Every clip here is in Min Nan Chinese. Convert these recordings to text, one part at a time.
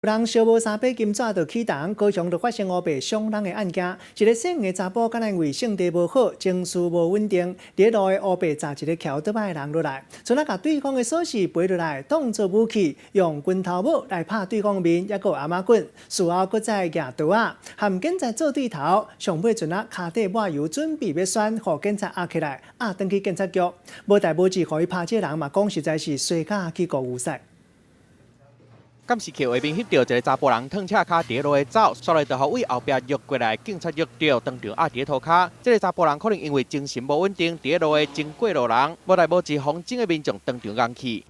人燒無三把金紙就起動，高雄就發生烏白傷人的案件。一个姓的查埔，敢若因為性地無好，情緒無穩定，佇路的烏白砸一个騎歐多擺的人落來，賰仔共對方的鎖匙拔落來，當做武器，用拳頭帽來拍對方面，猶閣有頷仔棍。事後閣再舉刀仔，和警察做對頭，上尾賰仔跤底抹油，準備欲痠，予警察押起來，押轉去警察局。無代無誌，予伊拍這个人嘛講實在是衰甲去顧牛屎。監視器畫面翕著一个查埔人褪赤跤佇路的走，煞來就予對後壁約過來警察約著，當場壓佇塗跤。這个查埔人可能因為精神無穩定，佇路的經過路人，無代無誌，予警的民眾當場攻去。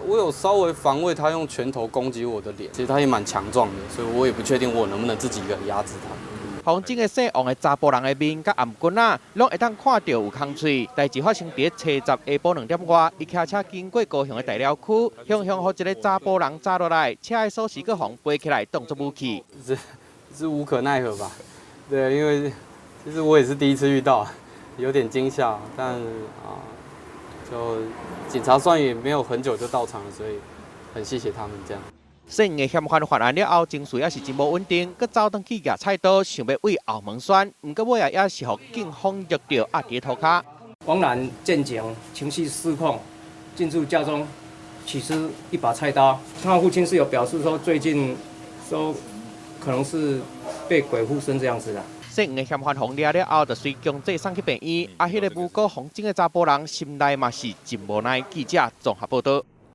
我有稍微防衛他用拳頭攻擊我的臉，其實他也蠻強壯的，所以我也不確定我能不能自己一個人壓制他。予警的姓王的查埔人的面佮頷棍仔，攏會當看著有空喙。代誌發生佇初十下晡2點外，伊騎車經過高雄的大寮區，雄雄予一个查埔人砸落來，車的鎖匙閣予拔起來當作武器。這是無可奈何吧？對，因為其實我也是第一次遇到，有點驚嚇，但啊，就警察算也沒有很久就到場了，所以很謝謝他們這樣。姓的嫌犯犯案了後，情緒也是真無穩定，閣走轉去舉菜刀，想欲對後門痠，毋過尾仔也是予警方約著壓佇塗跤。王男見警情緒失控，進入家中取出一把菜刀。他父親是有表示說，最近說可能是被鬼附身這樣子的。姓的嫌犯予掠了後，就隨強制送去病院。啊，彼个無辜予警的查埔人心內嘛是真無奈。記者綜合報導。